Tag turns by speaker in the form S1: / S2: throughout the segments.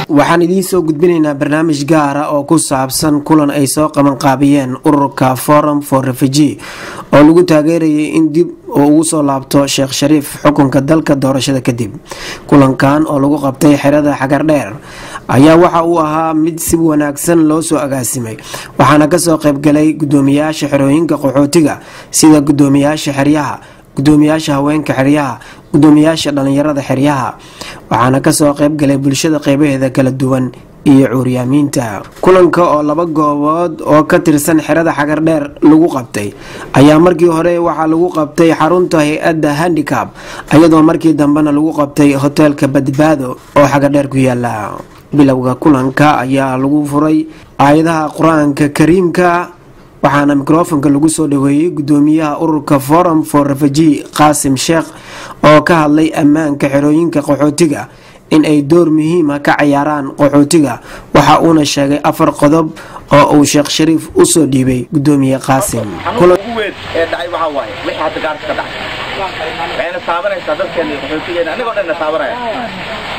S1: Waxaan idiin soo gudbinaynaa barnaamij gaara oo ku saabsan kulan ay soo qabanqaabiyeen ururka Forum for Refugee oo lagu taageerayay in dib uu ugu soo laabto Sheekh Shariif xukunka dalka doorashada kadib. Kulankan oo lagu qabtay xerada Xagardheer ayaa waxa uu ahaa mid si wanaagsan loo soo agaasimay, waxaana kasoo qaybgalay gudoomiyaasha xerooyinka qaxootiga sida gudoomiyaasha xeryaha, gudoomiyaasha haweenka xeryaha, gudoomiyaasha dhalinyarada xeryaha, waxaana kasoo qaybgalay bulshada qeybaheeda kala duwan iyo cuuryaamiinta. Kulanka oo laba goobood oo ka tirsan xerada Xagardheer lagu qabtay ayaa markii hore waxaa lagu qabtay xarunta hay-adda Handicap, iyadoo markii dambena lagu qabtay hoteelka Badbaado oo Xagardheer ku yaala. Bilowga kulanka ayaa lagu furay aayadaha Qur-aanka Kariimka, waxaana mikrofonka lagu soo dhaweeyey gudoomiyaha ururka Forum for Refugee Qaasim Sheekh oo ka hadlay ammaanka xerooyinka qaxootiga in ay door muhiima ka cayaaraan qaxootiga. Waxa uuna sheegay 4 qodob oo uu Sheekh Shariif usoo dhiibay gudoomiye Qaasim.
S2: Ugu weyn ee dhacay waxaa waaye wixii hadda gaarka ka dhacay, waxayna taabanaysaa dadkeena iyo qaxootigeena, anigoo dhanna taabanaya,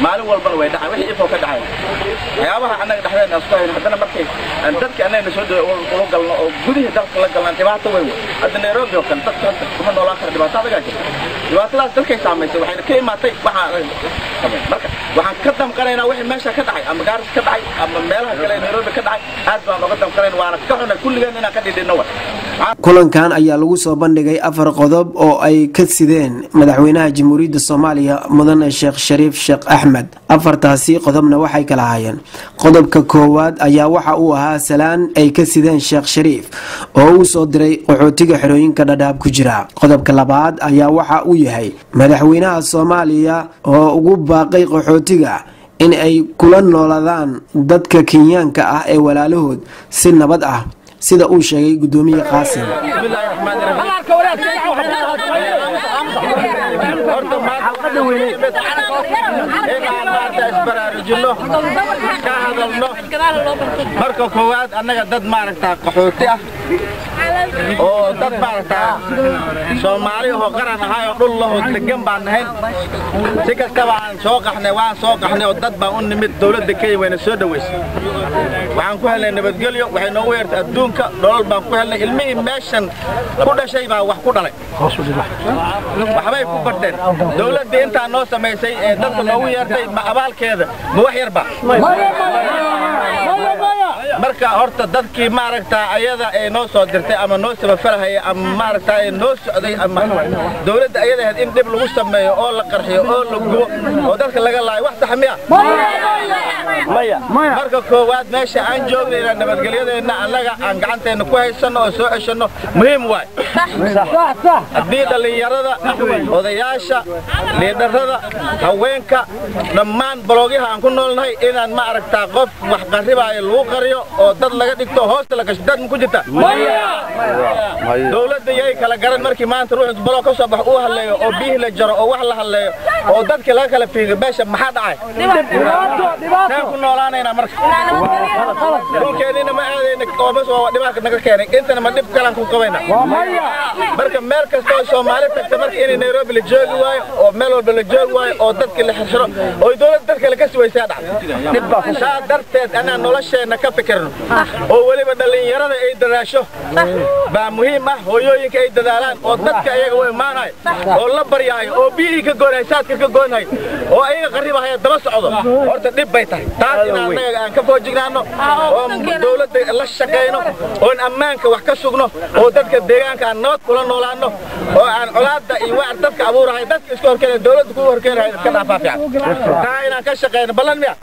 S2: maalin walbana way dhacay wixii ifoo ka dhacay, waxyaabaha annaga dhexdeena isku hayno. Haddana markay aan dadka annagana soo dhawe ula galno oo gudihii dalka la galnaan, dhibaato weyn wey. Hadda Nairobi oo kale dadka hadda kuma noolaan kara, dhibaato adagaa jirta. Dhibaatadaas dalkay saamaysay waxayna ka imaatay waxaa anaga samayn. Marka waxaan ka damqanaynaa wixii meesha ka dhacay ama Gaaris ka dhacay ama meelaha kale ee Nairobi ka dhacay. Aad baan oga damqanayn, waana ka xunay kulligeen inaan ka dhidhinno wa.
S1: Kulankan ayaa lagu soo bandhigay 4 qodob oo ay ka sideen madaxweynaha Jamhuuriyadda Soomaaliya mudane Sheekh Shariif Sheekh Axmed. 4taasi qodobna waxay kala ahaayeen: qodobka koowaad ayaa waxa uu ahaa salaan ay ka sideen Sheekh Shariif oo uu soo diray qaxootiga xerooyinka Dhadhaab ku jira. Qodobka labaad ayaa waxa uu yahay madaxweynaha Soomaaliya oo ugu baaqay qaxootiga in ay kula noolaadaan dadka Kenyaanka ah ee walaalahood si nabad ah, sida uu sheegay gudoomiye Qaasim.
S2: Horta inaan maanta isbaraarujinno, ka hadalno. Marka koowaad, annaga dad maaragtaa qaxooti ah oo dad maaragtaa Soomaali oo qaran ahay oo dhul lahoo degan baan nahayn. Si kastaba aan soo qaxnay, waan soo qaxnay oo dad baan u nimid. Dowladda Kenya wayna soo dhoweysay, waxaan ku helnay nabadgelyo, waxay noogu yeertay adduunka, nolol baan ku helnay. Ilmihii meeshan ku dhashay baa wax ku dhalay, waxbay ku barteen. Dowladda intaa noo samaysay ee dadka noogu yeertay, ma abaalkeeda ma wax yarba? Marka horta dadkii maaragtaa ayada ee noo soo dirtay ama noo samafalahaya ama maaragtaa noo socday ama dawladda ayada ahayd in dhib lagu sameeyo oo la qarxiyo oo la gubo oo dadka laga laayo, wax sax miya? Maya. Marka koowaad meesha aan joogno inaan nabadgelyadeenna annaga aan gacanteenna ku haysanno oo soo ceshanno muhiim waay. Haddii dhallinyarada, odayaasha, liidharrada, haweenka, dhammaan baloogyaha aan ku noolnahay inaan ma aragtaa qof wax qarribaayo lagu qariyo oo dad laga dhigto hoosta la gasho, dad ma ku jirta? Dawladda yay kala garan markii maanta ruux baloog ka soo baxo uu halleeyo oo biyihii la jaro oo wax la halleeyo oo dadkii laga kala fiigo meesha, maxaa dhacay? Saan ku noolaanaynaa marka? Dhulkeennina ma aadayna oo bas waa dhibaata naga keenay, intana ma dhib kalaan ku qabayna? Marka meel kasta oo Soomaali tagta, marka inay Nairobi la joogi waayo oo meel walba la joogi waayo oo dadka la xirxiro oo dawladda dadka kale ka siwaysaa dhacda. Saa darteed anaa nolosheenna ka fikirno oo weliba dhallinyarada ay dadaasho baa muhiim ah, hooyooyinka ay dadaalaan oo dadka ayaga u imaanayo oo la baryahayo oo biyihii ka goonhay, saadka ka goonhay oo ayaga qarribahaya daba socdo, horta dhib bay tahay. Taas inaan annaga aan ka foojignaano oo dawladda la shaqayno oon ammaanka wax ka sugno oo dadka deegaanka aan nabad kula noolaano oo aan colaadda iyo waar dadka abuurahay, dadka iska horkeenay, dawladda kugu horkeenahay iska dhaafaa fiican. Taa inaan ka shaqayno ballan miya?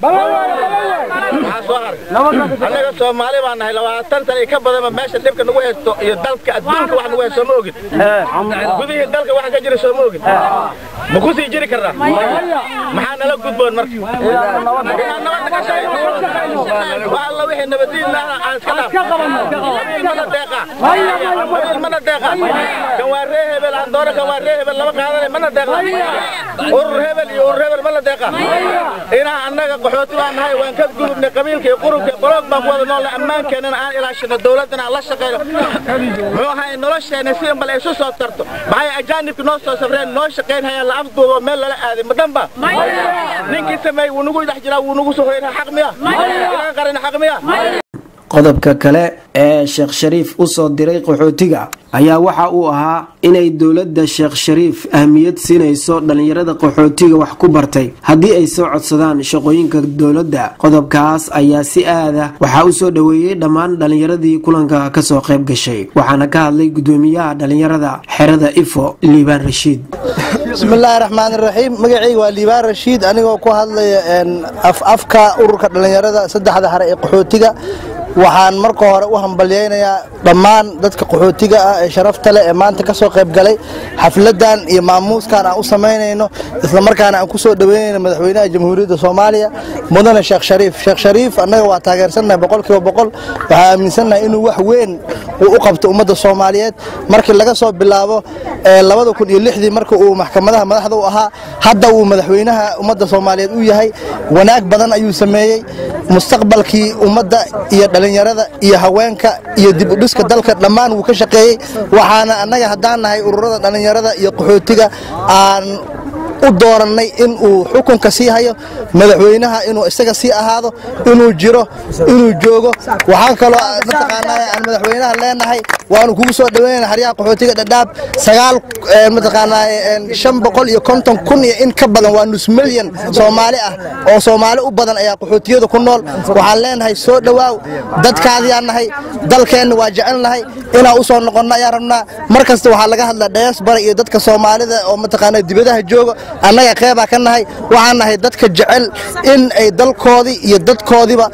S2: Maxaa soo haray? Annaga Soomaali baan nahay, 20 sano iyo ka badanba meesha dhibka nagu haysto iyo dalka adduunka wax nagu haysto ma ogin, gudihii dalka waxa ka jira soo ma ogin. Ma ku sii jiri karnaa? Maxaa nala gudboon marka? Inaan nabadda ka shaqayno. Wax alla wixii nabadiin ah aan iska dhaaf. Qabiil mana deeqa, qabiil mana deeqa. Kan waa ree hebel aan doono, kan waa ree hebel lama qaadanay, mana deeqa. Urur hebel iyo urur hebel mana deeqa. Inaan annaga qaxooti baan nahay, waan ka gudubnay qabiilka iyo qurubka, boloog baan ku wada noolnay, ammaankeenana aan ilaashino, dawladdana aan la shaqayno, muxuu ahay nolosheena si in bal isu soo tarto. Maxay ajaanibka noo soo safreen noo shaqaynhayaan la afduubo meel lala aaday ma dhanba? Ninkii sameeyey wuu nagu dhex jiraa, wuu nagu soo hoynaa. Xaq miya inaan qarina? Xaq miya?
S1: Qodobka kale ee Sheekh Shariif u soo diray qaxootiga ayaa waxa uu ahaa inay dowladda Sheekh Shariif ahmiyad siinayso dhallinyarada qaxootiga wax ku bartay haddii ay soo codsadaan shaqooyinka dowladda. Qodobkaas ayaa si aada waxaa u soo dhoweeyey dhammaan dhallinyaradii kulanka kasoo qayb gashay, waxaana ka hadlay gudoomiyaha dhallinyarada xerada Ifo, Liibaan Rashiid.
S3: Bismillaahi raxmaani raxiim. Magacayga waa Liibaan Rashiid, anigoo ku hadlaya afka ururka dhallinyarada saddexda hare ee qaxootiga. Waxaan marka hore u hambalyaynayaa dhammaan dadka qaxootiga ah ee sharafta leh ee maanta ka soo qayb galay xafladan iyo maamuuskan aan u samaynayno, islamarkaana aan ku soo dhoweynayno madaxweynaha Jamhuuriyadda Soomaaliya, mudane Sheekh Shariif. Sheekh Shariif annaga waa taageersannahay 100%. Waxaa aaminsannahay inuu wax weyn uu u qabto ummadda Soomaaliyeed. Markii laga soo bilaabo 2006dii marka uu maxkamadaha madaxda u ahaa, hadda uu madaxweynaha ummadda Soomaaliyeed u yahay, wanaag badan ayuu sameeyey. Mustaqbalkii ummadda iyo dhalinyarada iyo haweenka iyo dib u dhiska dalka dhammaan wuu ka shaqeeyey. Waxaana annaga haddaan nahay ururada dhalinyarada iyo qaxootiga aan u doorannay in uu xukunka sii hayo madaxweynaha, inuu isaga sii ahaado, inuu jiro, inuu joogo. Waxaan kaloo mataqaanaa aan madaxweynaha leenahay waanu kugu soo dhaweynayna xeryaha qaxootiga Dhadhaab. Sagaal mataqaanaa 550,000 iyo in ka badan, waa nus milyan Soomaali ah oo Soomaali u badan ayaa qaxootiyada ku nool. Waxaan leenahay soo dhowaaw, dadkaadiyaan nahay, dalkeenna waa jecelnahay, inaan u soo noqonno ayaan rabnaa. Mar kasta waxaa laga hadlaa diaspora iyo dadka Soomaalida oo mataqaanaa dibadaha jooga. Annaga qeybaa ka nahay. Waxaan nahay dadka jecel in ay dalkoodii iyo dadkoodiiba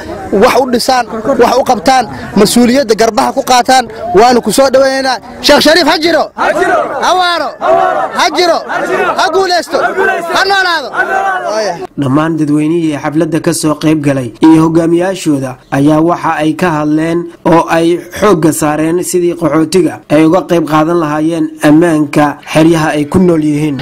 S3: wax u dhisaan, wax u qabtaan, mas-uuliyadda garbaha ku qaataan. Waanu ku soo dhowaynaynaa. Sheekh Shariif ha jiro, ha waaro, ha jiro, ha guulaysto, ha noolaado.
S1: Dhammaan dadweynihii xafladda kasoo qayb galay iyo hogaamiyaashooda ayaa waxa ay ka hadleen oo ay xoogga saareen sidii qaxootiga ay uga qayb qaadan lahaayeen ammaanka xeryaha ay ku nool yihiin.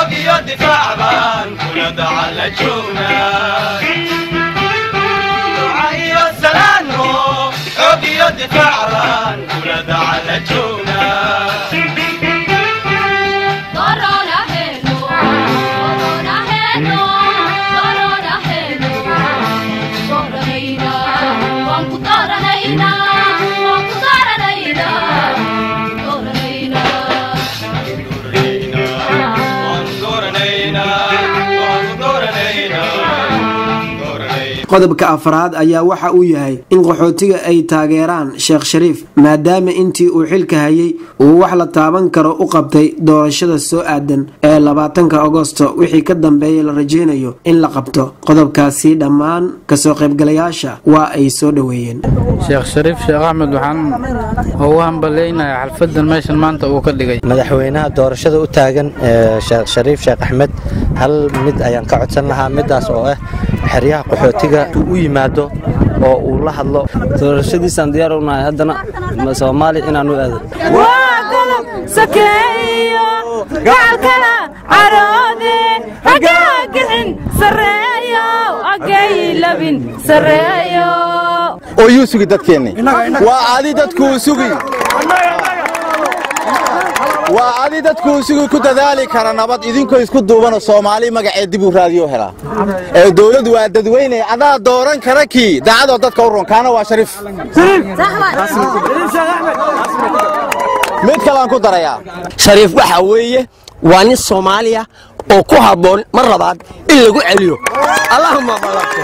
S4: Xoog iyo difaac baan kula dacala joognaa. Duca iyo salaanmo, xoog iyo difaac baan kula dacala joognaa.
S1: Qodobka afraad ayaa waxa uu yahay in qaxootiga ay taageeraan Sheekh Shariif, maadaama intii uu xilka hayay uu wax la taaban karo u qabtay. Doorashada soo aadan ee 20-ka Agosto wixii ka dambeeya la rajeynayo in la qabto. Qodobkaasi dhammaan kasoo qaybgalayaasha waa ay soo dhoweeyeen.
S5: Sheekh Shariif Sheekh Axmed waxaan ugu hambaleynayaa xalfadan meeshan maanta uu ka dhigay.
S6: Madaxweynaha doorashada u taagan Sheekh Shariif Sheekh Axmed, hal mid ayaan ka codsan lahaa, midaas oo ah xeryaha qaxootiga u yimaado oo uu la hadlo.
S7: Doorashadiisaan diyaar u nahay, haddana Soomaaliya inaan u aado.
S8: Waa godob sokeeyo gacalkala caroode, hagaagixin sarreeyo, agaylabin sarreeyo.
S9: Oo yuu sugi dadkeenni? Waa adi dadkuu sugi, waa adi dadkuu sugi ku dadaali kara nabad idinkoo isku duubanoo Soomaali magaceed dib uu raadiyo helaa ee dawladdu waa dadweyne. Adaa dooran kara kii daacadoo dadka u ron, kaana waa Shariif. Mid kalaan ku darayaa,
S10: Shariif waxaa weeye waa nin Soomaaliya oo ku habboon mar labaad in lagu celiyo. Allahuma balaqto.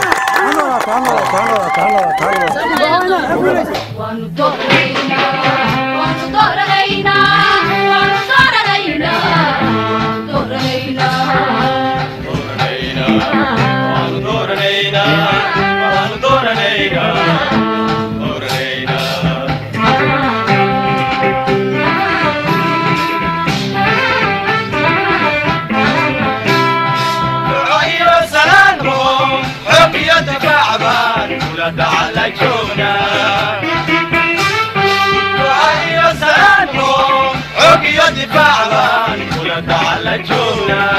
S4: Difaac baan kula dacala joognaa.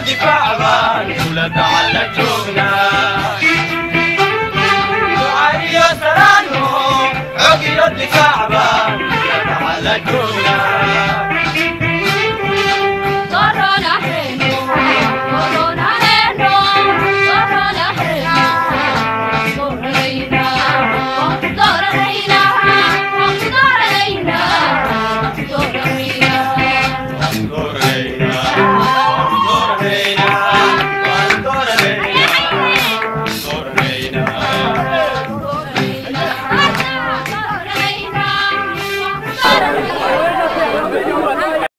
S4: Difaac baan kula dacala joognaa. Duca iyo salaanmo, xog iyo difaac baan kula dacala joognaa.